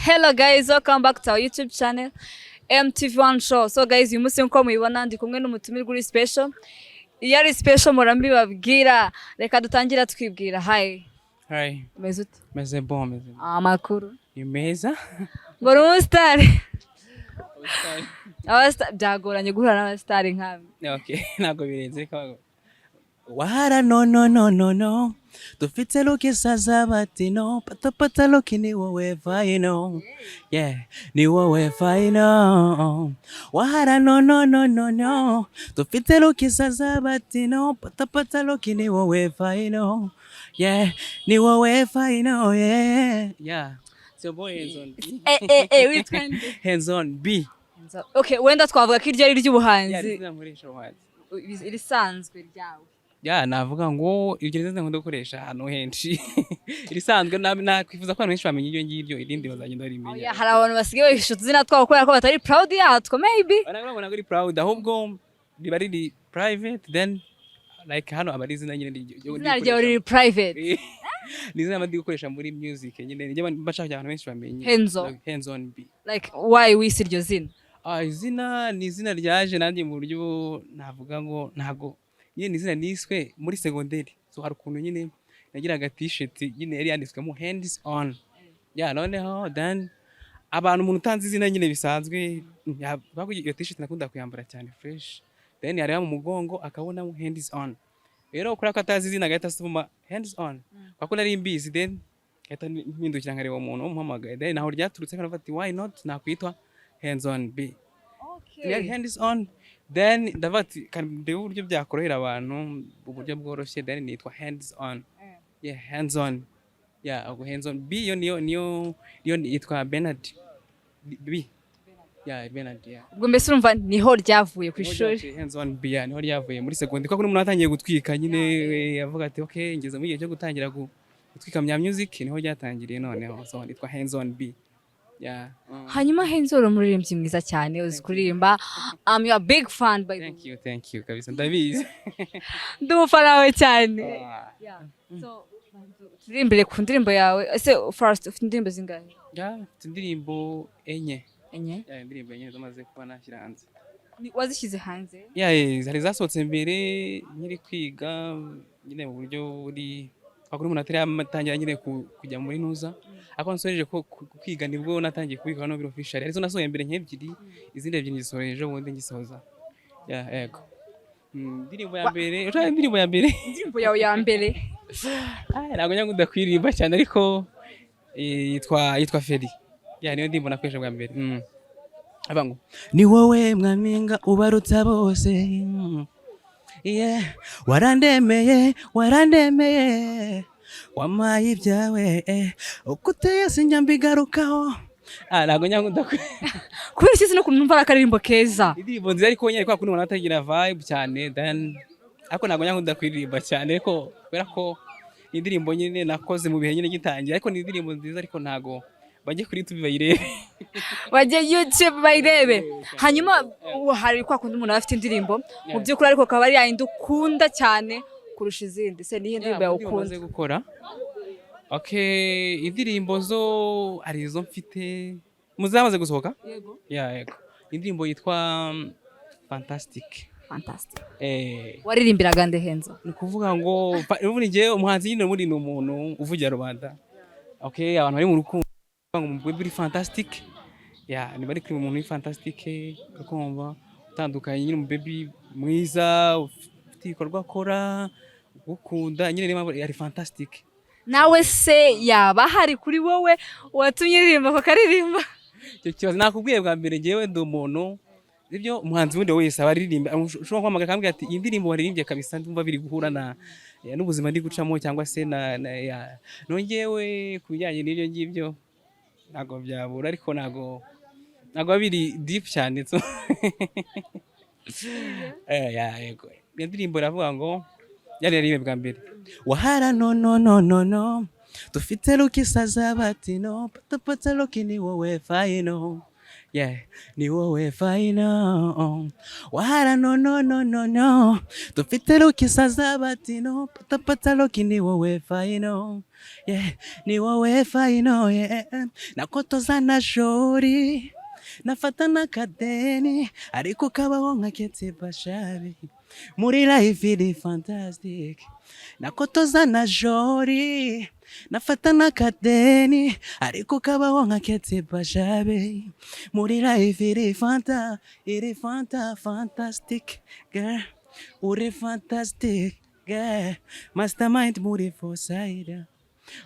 Hello guys, welcome back to our YouTube channel, MTV1 Show. So guys, uyu munsi nkuko mubibona ndi kumwe n'umutumirwa uri special. Iyo ari special murambibabwira. Reka dutangira twibwira. Hi. Hi, Umeze ute? Meze bon, meze bon. Amakuru. Ni meza. Ngo uri umustar. Abastar byagoranye guhura n'abastar nkamwe. Okay, ntabwo birenze, reka. Wara, no, no, no, no, no. Dufite look isaza bati no, pata pata look, ni wowe final. Yeah, ni wowe final. Wara, no, no, no, no, no. Dufite look isaza bati no, pata pata look, ni wowe final. Yeah, ni wowe final, yeah. Yeah. It's your boy Hands on B. Eh eh eh, witwa nde? Hands on B. Okay, wenda twavuga ko iryo ari Yeah, ry'ubuhanzi. Izina nkoresha ubuhanzi. Irisanzwe ryawe. Ya, navuga ngo iryo zina nkunda gukoresha ahantu henshi. Irisanzwe nakwifuza ko abantu benshi bamenya iryo ngiryo, irindi bazagenda barimenya. Oya, hari abantu basigaye bahisha utuzina twabo kubera ko batari proud yatwo maybe. Baravuga ngo ntabwo ari proud, ahubwo riba riri private. Then like hano aba ari izina nyine Izina ryawe riri private. Ni izina mba ndi gukoresha muri music nyine, niryo mba nshaka kugira abantu benshi bamenye. Henzo. Like, Hands on B. Like, why wise iryo zina? Ah, izina ni izina ryaje nanjye mu buryo navuga ngo ntago nyine ni izina niswe muri segonderi. So hari ukuntu nyine nagiraga t-shirt nyine yari yanditswemo "hands on". Ya, noneho then abantu, umuntu utanze izina nyine bisanzwe, iyo t-shirt nakunda kuyambara cyane fresh, then yareba mu mugongo akabonamo "hands on". Rero kubera ko atazi izina agahita asoma "hands on", kubera ko nari mbizi, then ngahita mpindukira nkareba umuntu umuhamagaye. Then naho ryaturutse, nkavuga ati why not nakwitwa Hands on B? Yari hands on, then ndavuga ati ndebe uburyo byakorohera abantu, uburyo bworoshye, then nitwa Hands on. Yeah, Hands on. Yeah, ubwo Hands on B yo niyo yitwa Bernard B. Yeah, Bernard, yeah. Ubwo mbese urumva niho ryavuye ku Niho ishuri? ryavuye, Hands on B, yeah, niho ryavuye muri seconde, kuko n'umuntu watangiye gutwika nyine avuga ati okay, ngeze mu gihe cyo gutangira gutwika mya music, niho ryatangiriye. Noneho so nitwa Hands on B, yeah. Hanyuma Henzo, uri umuririmbyi mwiza cyane, uzi kuririmba. I'm your big fan, by the way. Thank you, thank you kabisa, ndabizi. Ndi umufana wawe cyane. Ah. Yeah. So turirimbire ku ndirimbo yawe. Ese first, ufite indirimbo zingahe? Yeah, mfite indirimbo enye. Enye? Yeah, indirimbo enye zamaze kuba nashyira hanze. Wazishyize hanze? Yeah, hari zasohotse mbere nkiri kwiga nyine, mu buryo buri wakuri umuntu atari yatangira nyine kujya muri nuza, ariko nsoreje ko kwiga nibwo natangiye kubikora no biro official. Arizo nasohoye mbere nk'ebyiri, izindi ebyiri ngisohoye ejo bundi ngisoza. Yeah, yego. Indirimbo ya mbere, ushaka indirimbo ya mbere? Indirimbo yawe ya mbere. Ah, ntabwo njya nkunda kuririmba cyane, ariko yitwa Feri. Yeah, niyo ndirimbo nakoresha bwa mbere. Avuga ngo ni wowe mwaminga ubaruta bose. Yeah, warandemeye, warandemeye, wampaye ibyawe, uko uteye sinjya mbigarukaho. Ah, ntabwo njya nkunda Kubera iki? Sino numva ari akaririmbo keza. Indirimbo nziza, ariko nyine kwa kundi umuntu atagira vibe cyane, then ariko ntabwo njya nkunda kuririmba cyane, ariko kubera ko indirimbo nyine nakoze mu bihe nyine gitangira, ariko ni indirimbo nziza, ariko ntago bajye kuri YouTube bayirebe. Bajye YouTube bayirebe. Hanyuma hari kwa kundi umuntu aba afite indirimbo mu by'ukuri, ariko akaba ari yayindi ukunda cyane kurusha izindi. Se niyo ndirimbo yawe Indirimbo maze ukunda? gukora, okay, indirimbo zo hari izo mfite muzamaze gusohoka. Yego. Yeah, yego, indirimbo yitwa Fantastic. Fantastic. Eh. Waririmbiraga nde, Henzo? Ni ukuvuga ngo ubundi njyewe umuhanzi nyine ubundi ni umuntu uvugira rubanda. Okay, abantu bari mu rukundo ngo umugore uri fantastic. Yeah, niba ari kuri umuntu uri fantastic, ukumva utandukanye nyine, umubaby mwiza ufite ibikorwa akora, ugukunda nyine, niyo mpamvu ari fantastic. Nawe se yaba ahari kuri wowe watumye uririmba ako karirimba? Icyo kibazo nakubwiye bwa mbere, njyewe ndi umuntu ibyo umuhanzi wundi wese aba aririmba, ushobora guhamagara akambwira ati iyi ndirimbo waririmbye kabisa ndumva biri guhura na ya, n'ubuzima ndi gucamo cyangwa se na ya nongewe ku bijyanye n'ibyo ngibyo, ntabwo byabura, ariko ntabwo biba biri deep cyane. So ya, yego, iyo ndirimbo iravuga ngo yari yaririmbye bwa mbere wahara no, no, no, no, no, dufite look isaza bati no, pata pata look, ni wowe final. Yeah, ni wowe final. Wahara, no, no, no, no, no. Dufite look isaza batino. Pata pata look, ni wowe final. Yeah, ni wowe final, yeah. Nakotoza na shori. Nafata n'akadeni ariko kabaho nka Kate Bashabe muri life iri fantastic. Nakotoza na jori, nafata n'akadeni ariko kabaho nka Kate Bashabe muri life iri fanta, iri fanta, fantastic girl, uri fantastic girl. Mastermind muri Fosaida,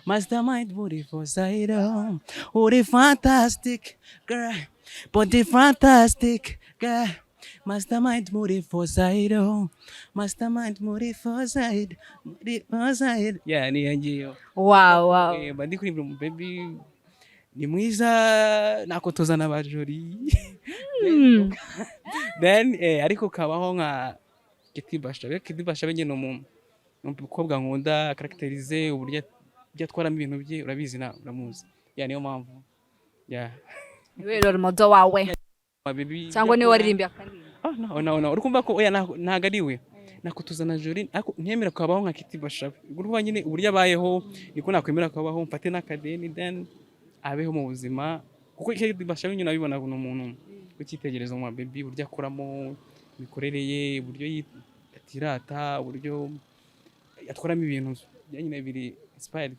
mastermind muri Fosaida, uri fantastic girl, body fantastic girl. Mastermind muri Fosaida, mastermind muri Fosaida, muri Fosaida. Yeah, ni ngiyo. Wow. Mba ndi kuririmba umu baby ni mwiza, nakotoza n'abajori. Then ariko kabaho nka Kate Bashabe. Kate Bashabe nyine ni umukobwa nkunda caractère ze, uburyo ibyo atwaramo ibintu bye, urabizi na uramuzi. Yeah, niyo mpamvu, yeah. Niwe role model wawe? Ma baby. Cyangwa niwe waririmbiye akaririmba? Oh, no, no, no, uri kumva ko oya, ntago ari we nakutuza na Jolie, ariko ntiyemera kubaho nka Kate Bashabe. Urumva nyine uburyo abayeho niko nakwemera kubaho, mfate n'akadeni, then abeho mu buzima, kuko Kate Bashabe nyine abibona ni umuntu w'icyitegererezo mu baby, uburyo akoramo, imikorere ye, uburyo atirata, uburyo atwaramo ibintu nyine biri inspired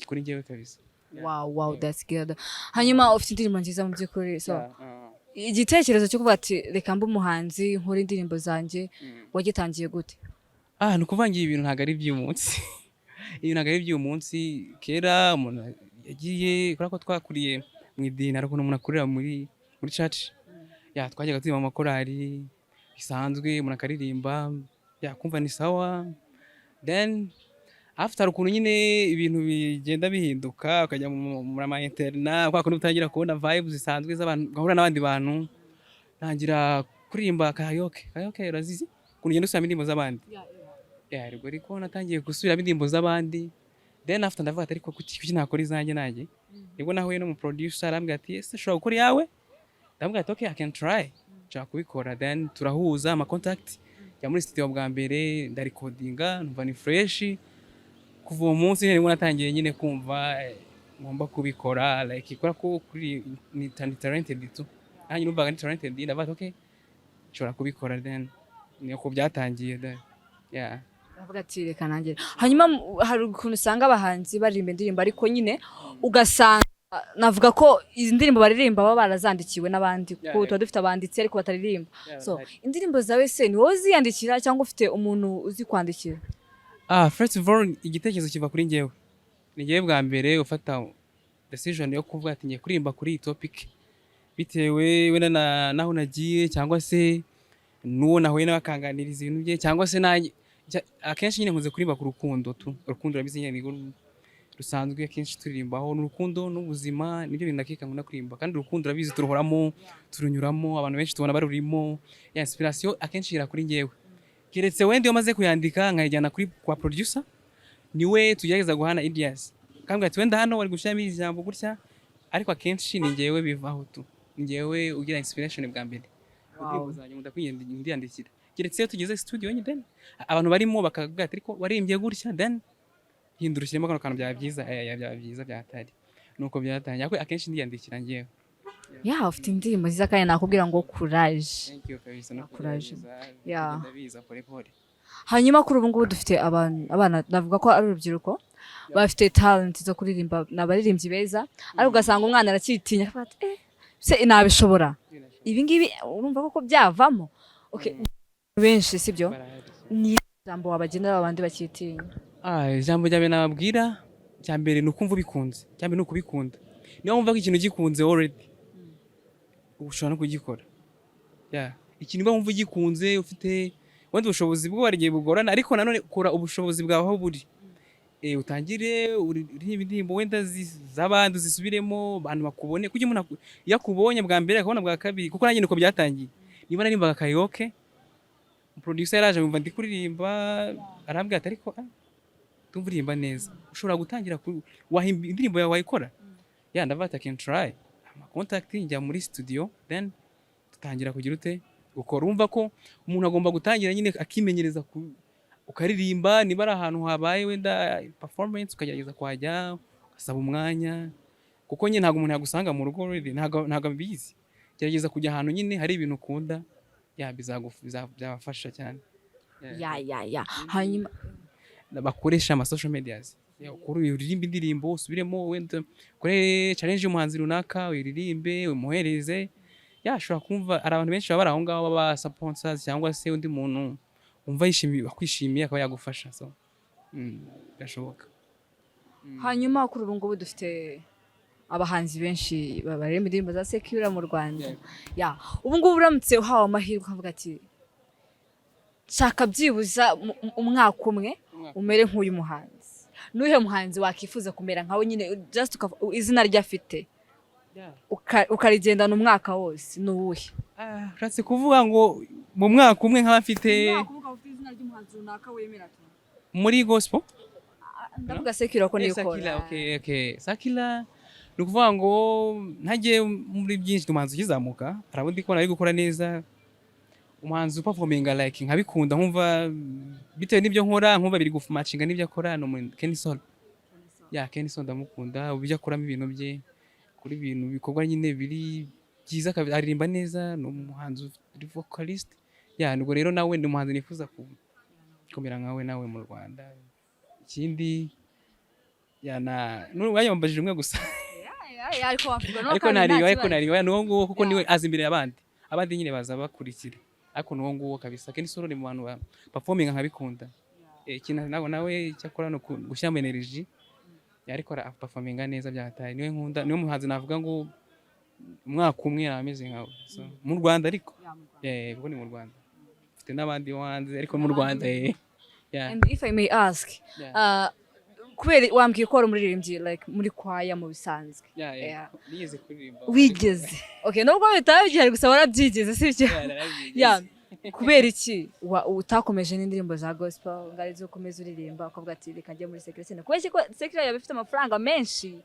kuri njyewe kabisa. Wow, that's good. Hanyuma ufite indirimbo nziza mu by'ukuri. So Yeah, igitekerezo cyo kuvuga ati reka mbe umuhanzi, nkore indirimbo zanjye, wagitangiye gute? Ah, ni ukuvuga ngo ibi bintu ntabwo ari iby'uyu munsi, ibi ntabwo ari iby'uyu munsi. Kera umuntu yagiye, kubera ko twakuriye mu idini, hari ukuntu umuntu akurira muri church ya, twajyaga turirimba mu makorali bisanzwe, umuntu akaririmba yakumva ni sawa. Then after hari ukuntu nyine ibintu bigenda bihinduka, ukajya mu ma internat, kwa kundi utangira kubona vibes zisanzwe z'abantu, ugahura n'abandi bantu. Ntangira kuririmba karaoke. Karaoke urazizi, ukuntu ugenda usubiramo indirimbo z'abandi. Yeah, ariko natangiye gusubiramo indirimbo z'abandi, then after ndavuga ati ariko kuki nakora izanjye nanjye? Nibwo nahuye n'umu producer, arambwira ati ese ushobora gukora iyawe? Ndamubwira ati okay, I can try, nshaka kubikora. Then turahuza ama contact, njya muri studio bwa mbere, ndarecordinga, numva ni fresh. Kuva uwo munsi nyine nibwo natangiye nyine kumva ngomba kubikora, like kubera ko kuri ni talented tu, nanjye numvaga ni talented, ndavuga ati okay, nshobora kubikora. Then ni uko byatangiye then, yeah. Aravuga ati reka nanjye. Hanyuma hari ukuntu usanga abahanzi baririmba indirimbo, ariko nyine ugasanga navuga ko izi ndirimbo baririmba baba barazandikiwe n'abandi, kuko tuba dufite abanditsi ariko bataririmba. So indirimbo zawe se ni wowe uziyandikira cyangwa ufite umuntu uzi kwandikira? Ah, first of all, igitekerezo kiva kuri njyewe. Ni njyewe bwa mbere ufata decision yo kuvuga ati ngiye kuririmba kuri iyi topic, bitewe wenda naho nagiye, cyangwa se n'uwo nahuye nawe akanganiriza ibintu bye, cyangwa se nanjye akenshi nyine nkunze kuririmba ku rukundo tu. Urukundo urabizi nyine nirwo rusanzwe akenshi turirimbaho, ni urukundo n'ubuzima, nibyo bintu nakeka nkunda kuririmba. Kandi urukundo urabizi turuhoramo, turunyuramo, abantu benshi tubona barurimo. Ya inspiration akenshi ira kuri njyewe, keretse wenda iyo maze kuyandika nkayijyana kuri kwa producer, niwe tugerageza guhana ideas, kambwira ati wenda hano wari gushyiramo iri jambo gutya, ariko akenshi ni njyewe bivaho tu, ni njyewe ugira inspiration bwa mbere. Indirimbo zanjye nkunda ndiyandikira, keretse iyo tugeze studio nyine, then abantu barimo bakavuga ati ariko waririmbye gutya, then hindura ushyiremo kano kantu, byaba byiza. Byaba byiza byatari nuko byatangiye, ariko akenshi ndiyandikira njyewe. Yeah, ufite indirimbo nziza kandi nakubwira ngo courage. Thank you kabisa, no Courage. kugerageza, bigenda biza pole pole. Hanyuma kuri ubu ngubu dufite abantu, abana navuga ko ari urubyiruko, bafite talent zo kuririmba, ni abaririmbyi beza, ariko ugasanga umwana aracyitinya, akavuga ati se nabishobora ibi ngibi? Urumva koko byavamo? Okay, benshi sibyo? Barahari. Ni ijambo wabagenera abandi bakitinya? Ah, ijambo rya mbere nababwira, cya mbere ni ukumva ubikunze, cya mbere ni ukubikunda. Niba wumva ko ikintu gikunze already, ushobora no kugikora. Yeah. Ikintu niba wumva ugikunze, ufite wenda ubushobozi bwo hari igihe bugorana, ariko nanone kora ubushobozi bwawe aho buri. Utangire uririmbe indirimbo wenda z'abandi, uzisubiremo, abantu bakubone, kuko umuntu iyo akubonye bwa mbere akabona bwa kabiri, kuko nanjye niko byatangiye. Niba naririmbaga karaoke, producer yaraje yumva ndi kuririmba, arambwira ati ariko ndumva uririmba neza, ushobora gutangira wahimba indirimbo yawe wayikora. Yeah, ndavuga ati I can try. Ama contact, njya muri studio, then dutangira kugira ute, gukora. Urumva ko umuntu agomba gutangira nyine akimenyereza ukaririmba, niba ari ahantu habaye wenda performance ukagerageza kuhajya, ugasaba umwanya, kuko nyine ntabwo umuntu yagusanga mu rugo really, ntabwo abizi. Gerageza kujya ahantu nyine hari ibintu ukunda, ya byabafasha cyane. Ya, hanyuma Bakoresha ama social medias. Ya, ukore, uririmbe indirimbo, usubiremo, wenda ukore challenge y'umuhanzi runaka, uyiririmbe, umuhereze. Yashobora kumva hari abantu benshi baba bari aho ngaho baba sponsors, cyangwa se undi muntu wumva yishimiye, akwishimiye, akaba yagufasha. So birashoboka. Hanyuma kuri ubu ngubu dufite abahanzi benshi baririmba indirimbo za secular mu Rwanda. Ya, ubu ngubu uramutse uhawe amahirwe ukavuga ati: "Nshaka byibuza umwaka umwe umere nk'uyu muhanzi," nuhe muhanzi wakifuza kumera nkawe nyine, just izina rye afite ukarigendana umwaka wose, ni uwuhe? Ah, ushatse kuvuga ngo mu mwaka umwe nk'aba mfite Umwaka umwe ukaba ufite izina ry'umuhanzi runaka wemera tu. Muri gospel? Ndavuga secular ko Eh, niyo Secular, ukora. Okay. Secular, ni ukuvuga ngo ntagiye muri byinshi, ni umuhanzi ukizamuka, hari abo ndi kubona ari gukora neza, umuhanzi uperforminga like nkabikunda, nkumva bitewe n'ibyo nkora, nkumva biri gumatchinga n'ibyo akora, ni Kenny Sol. Ya, Kenny Sol ndamukunda, uburyo akoramo ibintu bye, kuri ibintu bikorwa nyine biri byiza, aririmba neza, ni umuhanzi uri vocalist. Ya, nubwo rero nawe ni umuhanzi nifuza kumera nkawe nawe mu Rwanda. Ikindi, ya, na wayambajije umwe gusa. Ya, ariko wavuga no Ariko kabiri, nari nta ariko kibazo. Nari oya, nuwo nguwo, kuko niwe azi imbere y'abandi, abandi nyine baza bakurikira, ariko nuwo nguwo kabisa. Kenny Sol ni mu bantu ba performing nkabikunda. Ikintu nawe cyakora ni gushyiramo energy ya, ariko ara performinga neza byataye. Niwe nkunda, niwe muhanzi navuga ngo umwaka umwe yaba ameze nkawe. So, mu Rwanda ariko. Ya, mu Rwanda. Eh, kuko ni mu Rwanda, mfite n'abandi bo hanze, ariko mu Rwanda, yeah. And if I may ask, kubera wambwiye ko wari umuririmbyi like muri kwaya mu bisanzwe. Yeah. Yeah. Nigeze kuririmba. Wigeze? Okay, nubwo bitaba bigihari, gusa warabyigeze, sibyo? Yeah, narabyigeze. Yeah. Kubera iki utakomeje n'indirimbo za gospel, ngo arizo ukomeza uririmba, ukavuga ati: "Reka njye muri secular"? Sena kubera iki? Ko secular yaba ifite amafaranga menshi,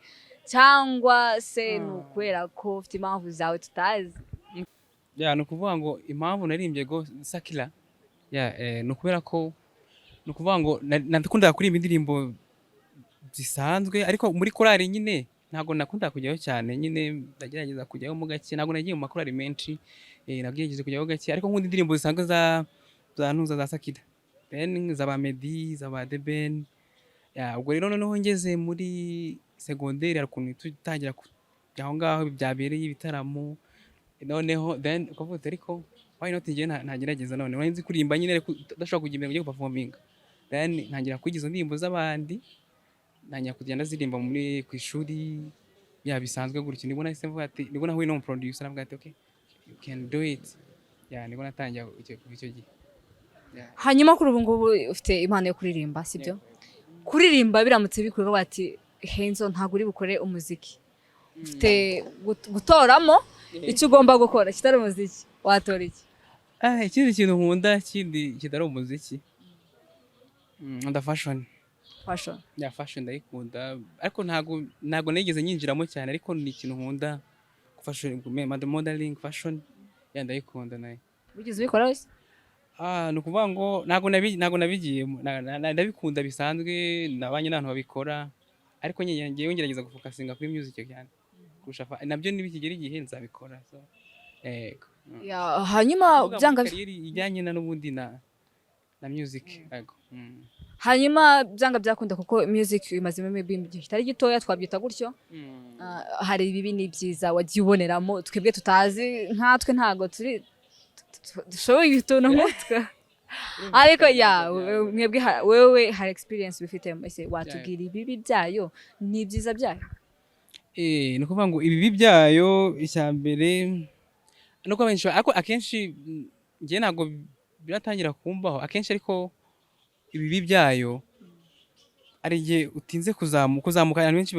cyangwa se ni ukubera ko ufite impamvu zawe tutazi? Ya, ni ukuvuga ngo impamvu naririmbye go secular, ya, ni ukubera ko, ni ukuvuga ngo nakundaga kuririmba indirimbo zisanzwe, ariko muri korali nyine ntabwo nakundaga kujyayo cyane. Nyine ndagerageza kujyayo mo gake, ntabwo nagiye mu makorali menshi, nagerageje kujyayo gake, ariko nkunda indirimbo zisanzwe za ntuza za secular, then za ba Meddy, za ba The Ben. Ya, ubwo rero noneho ngeze muri segonderi, hari ukuntu tutangira aho ngaho byabereye ibitaramo, noneho then ukavuga uti: "Ariko why not njye ntagerageza?" None nari nzi kuririmba nyine, ariko udashobora kujya imbere ngo ujye guperforminga. Then ntangira kwiga izo ndirimbo z'abandi, ntangira kugenda ziririmba muri ku ishuri, ya, bisanzwe gutyo. Nibwo nahise mvuga ati, nibwo nahuye n'umu producer, aravuga ati: "Okay, you can do it." Ya, nibwo natangiye kuva icyo gihe. Yeah. Hanyuma kuri ubu ngubu ufite impano yo kuririmba, sibyo? Kuririmba biramutse bikorwa bati: "Henzo, ntabwo uri bukore umuziki, ufite gutoramo icyo ugomba gukora kitari umuziki," watora iki? Ah, ikindi kintu nkunda kindi kitari umuziki, nkunda fashion. Fashion. Ya, fashion ndayikunda, ariko ntago nigeze nyinjiramo cyane, ariko ni ikintu nkunda, fashion, modeling, fashion, ya, ndayikunda nayo. Wigeze ubikora wese? Ah, ni ukuvuga ngo ntago nabigiyemo. Ndabikunda bisanzwe, nabanye n'abantu babikora, ariko nyine ngewe ngerageza gufocusinga kuri music cyane kurusha nabyo nibikigera igihe nzabikora. So, yego. Ya, hanyuma Kuvuga muri byanga career ijyanye na n'ubundi na music, yego. Hanyuma byanga byakunda, kuko music imazemo igihe kitari gitoya, twabyita gutyo. Ah, hari ibibi n'ibyiza wagiye uboneramo twebwe tutazi, nkatwe ntago turi dushoboye utuntu nk'utwo, ariko ya, mwebwe wewe hari experience ubifitemo. Ese watubwira ibibi byayo n'ibyiza byayo? Eh, ni ukuvuga ngo ibibi byayo, icya mbere nuko abenshi, ariko akenshi njye ntabwo biratangira kumbaho akenshi, ariko ibibi byayo ari igihe utinze kuzamuka, abantu benshi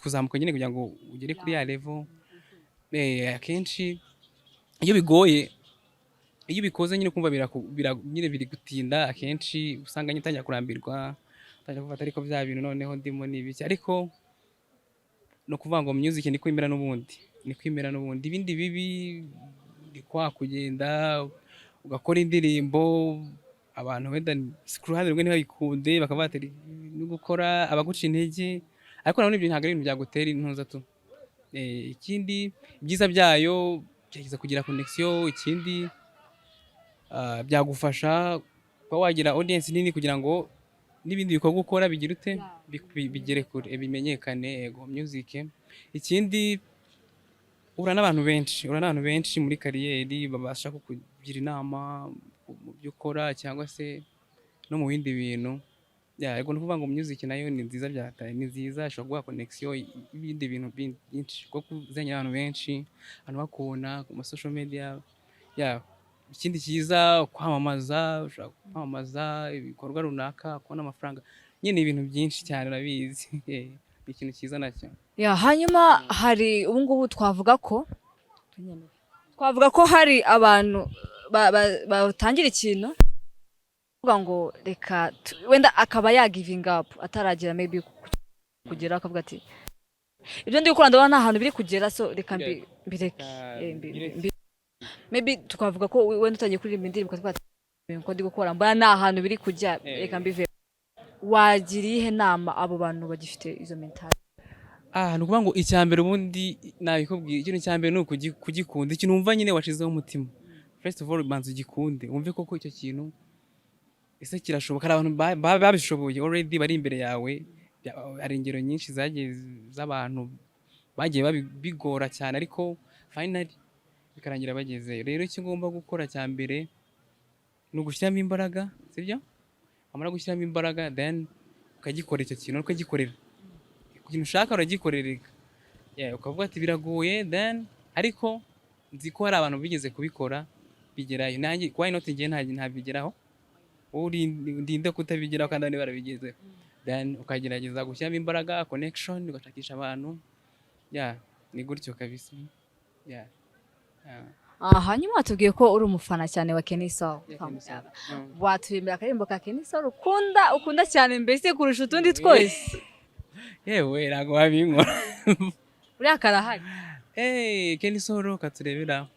kuzamuka nyine kugira ngo ugere kuri ya level. Akenshi iyo bigoye, iyo ubikoze nyine ukumva nyine biri gutinda, akenshi usanga nyine utangira kurambirwa, utangira kuvuga ati: "Ariko bya bintu noneho ndimo ni ibiki?" Ariko No kuvuga ngo music ni kwimera n'ubundi, ni kwimera n'ubundi. Ibindi bibi ni kwa kugenda ugakora indirimbo, abantu wenda ku ruhande rumwe ntibayikunde, bakaba batari no gukora abaguca intege, ariko nanone ibyo ntabwo ari ibintu byagutera intuza tu. Ikindi ibyiza byayo, gerageza kugira connection. Ikindi byagufasha kuba wagira audience nini kugira ngo n'ibindi bikorwa ukora bigire ute, bigere kure, bimenyekane. Yego, music. Ikindi uhura n'abantu benshi, uhura n'abantu benshi muri career babasha kukugira inama mu byo ukora cyangwa se no mu bindi bintu. Ya, yego, ni ukuvuga ngo music nayo ni nziza, byataye ni nziza, ishobora kuguha connection y'ibindi bintu byinshi, kuko kuzenya abantu benshi, abantu bakubona ku ma social media. Ya, ikindi cyiza, kwamamaza, ushobora kwamamaza ibikorwa runaka, kubona amafaranga nyine, ibintu byinshi cyane, urabizi. Ni ikintu cyiza nacyo. Ya, hanyuma hari ubu ngubu twavuga ko hari abantu batangira ikintu kuvuga ngo reka wenda akaba ya giving up ataragira maybe kugera, akavuga ati: "Ibyo ndi gukora ndabona nta hantu biri kugera, so reka mbireke." Reka mbireke. Maybe twavuga ko wenda utangiye kuririmba indirimbo ukavuga ati: "Ko ndi gukora mbona nta hantu biri kujya, reka mbive." Wagira iyihe nama abo bantu bagifite izo mentality? Ah, ni ukuvuga ngo icya mbere ubundi nabikubwiye, ikintu cya mbere ni kugikunda, ikintu wumva nyine washizeho umutima. First of all, banza ugikunde, wumve koko icyo kintu ese kirashoboka. Hari abantu babishoboye already bari imbere yawe. Hari ingero nyinshi zagiye z'abantu bagiye bigora cyane, ariko finally bikarangira bagezeyo. Rero icyo ugomba gukora cya mbere ni ugushyiramo imbaraga, sibyo? Wamara gushyiramo imbaraga, then ukagikora icyo kintu, ukagikorera ikintu ushaka, uragikorera. Yeah, ukavuga ati: "Biragoye," then ariko nzi ko hari abantu bigeze kubikora bigerayo, nanjye why not njye ntabigeraho? Wowe ndinde kutabigeraho kandi abandi barabigezeho? Then ukagerageza gushyiramo imbaraga, connection, ugashakisha abantu. Yeah, ni gutyo kabisa, yeah. Ah, hanyuma watubwiye ko uri umufana cyane wa Kenny Sol. Yeah, Kenny Sol. Waturimbira akaririmbo ka Kenny Sol ukunda cyane mbese kurusha utundi twose? Yewe, ntabwo wabinkora. Uriya karahari. Hey, Kenny Sol, katurebera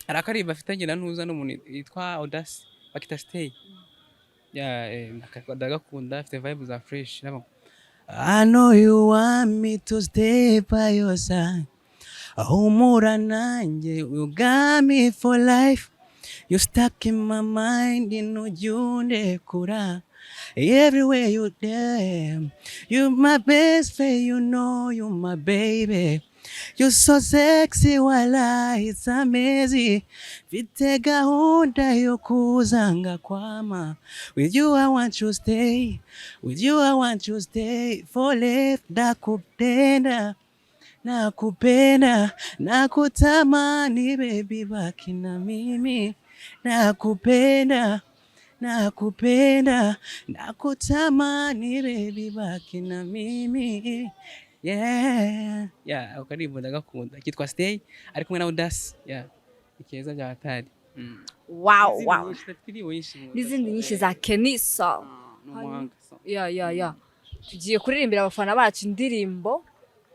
hari akaririmbo afitanye na ntuza n'umuntu yitwa Audacity, bakita "Stay". Yeah, ndagakunda, afite vibe za fresh. Nabo I know you want me to stay by your side. Humura nanjye, you got me for life. You stuck in my mind, ntujya. Everywhere you there, you my best friend, you know you my baby. You so sexy, wala it's amazing. Mfite gahunda yo kuza ngakwama. With you I want to stay, with you I want to stay for life. Ndakupenda, nakupenda, nakutamani baby, baki na mimi. Nakupenda, nakupenda, nakutamani baby, baki na mimi. Yeah, ako karirimbo ndagakunda, kitwa "Stay", ari kumwe na Audacity. Yeah, ni keza bya hatari. Wow. N'izindi nyinshi, afite indirimbo nyinshi mu N'izindi nyinshi za Kenny Sol. Ni umuhanga, so. Ya, tugiye kuririmbira abafana bacu indirimbo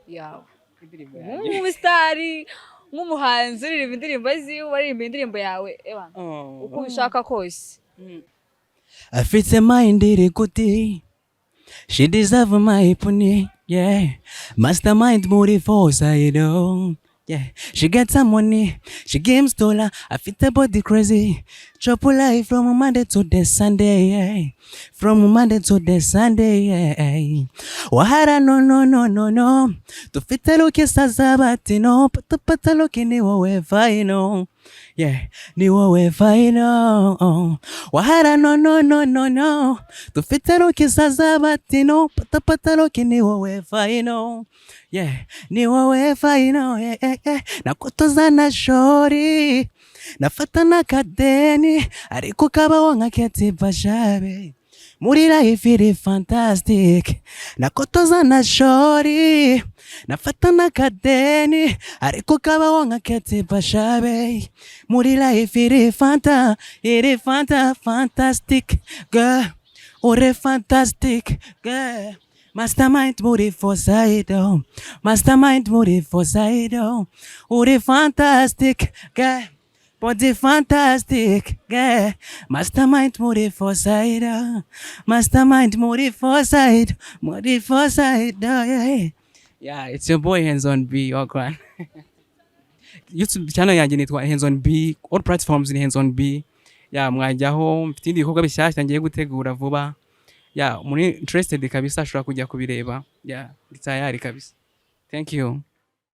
yawe. Indirimbo yanjye. Nk'umusitari, nk'umuhanzi uririmba indirimbo ziwe, waririmba indirimbo yawe, ewa, Oh. uko ubishaka kose. Afite mind iri kuti. She deserve my money, yeah. Mastermind muri force, I know. Yeah, she gets some money, she gives dollar. Afite body crazy. Chop life from Monday to the Sunday, yeah. From Monday to the Sunday, yeah. Wahara no no no no no. Dufite look sasa no. Pata pata look ni wowe final. Yeah, ni wowe final. Wahara no no no no no. Dufite look sasa no. Pata pata look ni wowe final. Yeah, ni wowe final. Yeah. Nakutoza na shori. Nafata n'akadeni ariko kabaho nka Kate Bashabe. Muri life iri fantastic. Nakotoza na shori. Nafata n'akadeni ariko kabaho nka Kate Bashabe. Muri life iri fanta, iri fanta fantastic girl. Uri fantastic girl. Mastermind muri foresight, oh. Mastermind muri foresight, oh. Uri fantastic, girl. Body fantastic, girl. Mastermind muri foresight, oh. Mastermind muri foresight, muri foresight, oh, yeah. Yeah, it's your boy Hands on B, wagwan. YouTube channel yanjye nitwa Hands on B, all platforms ni Hands on B. Yeah, mwajyaho, mfite ibindi bikorwa bishyashya ngiye gutegura vuba. Yeah, umuntu interested kabisa ashobora kujya kubireba. Yeah, ndi tayari kabisa. Thank you.